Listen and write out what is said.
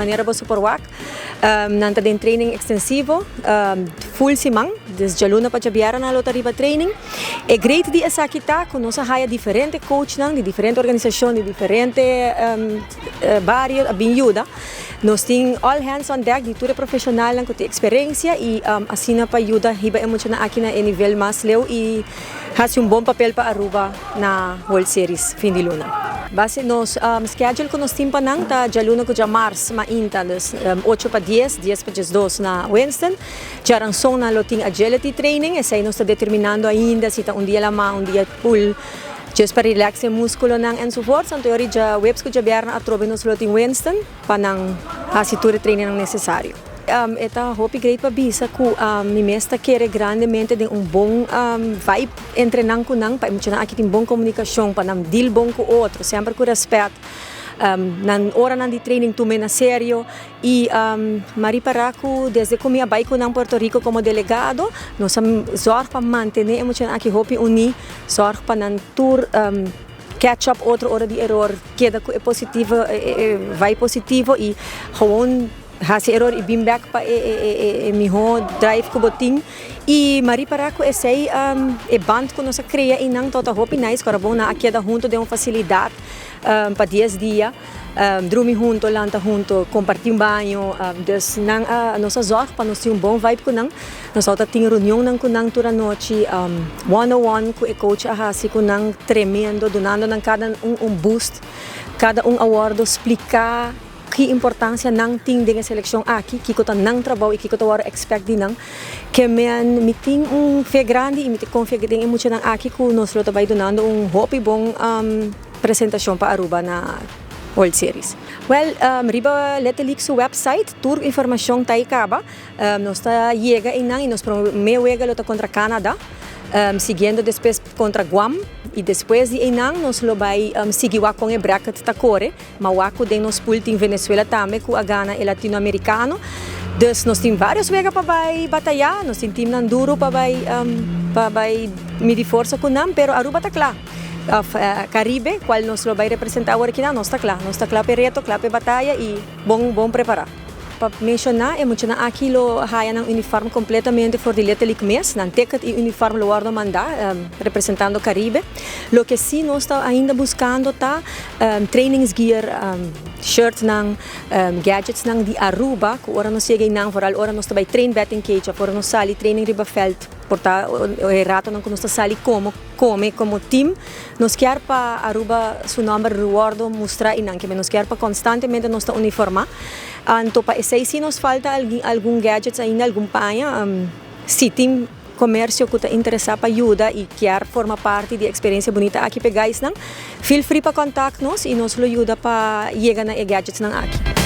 Manera boso por wak, nan ta den training extensivo full siman, des djaluna pa djabièrnè nan lo ta riba training. E great di esaki ta ku nos a haya diferente coachnan di diferente organisashon, di diferente bario a bin yuda. Nos tin all hands on deck di tur e profeshonalnan ku tin eksperensia i asina pa yuda hiba e muchanan aki na e nivel mas leu i hasi un bon papel pa Aruba na World Series fin di luna. Base nos schedule ku nos tin pa nan ta djaluna ku djamars mainta, dus 7:50, 9:50 na Winston. Djaranson nan lo tin agility training, esei nos ta determinando ainda si ta un dia lama, un dia pool, just pa relax e muskulonan enzovoorts. Anto yori djaweps ku djabièrnè atrobe nos lo tin Winston pa nan hasi tur e trainingnan nesesario. E ta hopi great pa bisa ku mi mes ta kere grandemente den un bon vibe entre nan ku nan, pa e muchanan aki tin bon komunikashon, pa nan deal bon ku otro, semper ku rèspèt. Nan oranan di training tum'é na serio i m'a ripará ku desde ku mi a bai ku nan Puerto Rico komo delegado, nos a zòrg pa mantené e muchanan aki hopi uní, zòrg pa nan tur catch up otro ora di eror, keda ku e positivo, e vibe positivo i gewoon hasi eror i bin bek pa e mihó drive ku bo tin. I m'a ripará ku esei e band ku nos a krea einan tabata hopi nice, ku ora bon nan a keda huntu den un fasilidat pa 10 dia, drumi hunto, lanta hunto, kompartí un baño. Dus nan a nos a zòrg pa nos tin un bon vibe ku nan. Nos tabata tin reunionnan ku nan tur anochi, one on one ku e coach a hasi ku nan tremendo, dunando nan kada un un boost. Kada un a wòrdu spliká ki importansia nan tin den e selekshon aki, kiko ta nan trabou i kiko ta wòrdu expect di nan. Ke men mi tin un fe grandi i mi ta konfia den e muchanan aki ku nos lo ta bai dunando un hopi bon presentashon pa Aruba na World Series. Well, riba Little League su website tur informashon ta ei kaba. Nos ta yega einan i nos promé wega lo ta kontra Canada, siguiendo despues kontra Guam i despues di einan nos lo bai sigui wak kon e bracket ta kore. Ma wak ku den nos pool tin Venezuela tambe ku a gana e Latinoamericano. Dus nos tin varios wega pa bai batayá, nos tin teamnan duru pa bai midi forsa ku nan, pero Aruba ta kla. Of Caribe, kual nos lo bai representá awor akinan, nos ta kla. Nos ta kla pa e reto, kla pa e bataya i bon bon prepará. Pa menshoná, e muchanan aki lo haya nan uniform kompletamente for di Little League mes. Nan ticket i uniform lo wòrdu mandá, representando Caribe. Loke sí nos ta ainda buskando ta trainingsgear, shirtnan, gadgetsnan di Aruba, ku ora nos yega einan, vooral ora nos ta bai train batting cage òf ora nos sali training riba veld, por ta e ratonan ku nos ta sali komo team, nos kier pa Aruba su nòmber wòrdu mustrá einan, ke nos kier pa konstantemente nos ta uniformá. Anto pa esei sí nos falta algun gadgets ainda, algun paña. Si tin komersio ku ta interesá pa yuda i kier forma parti di eksperensia bunita aki pa e guysnan, feel free pa kontakt nos i nos lo yuda pa yega na e gadgetsnan aki.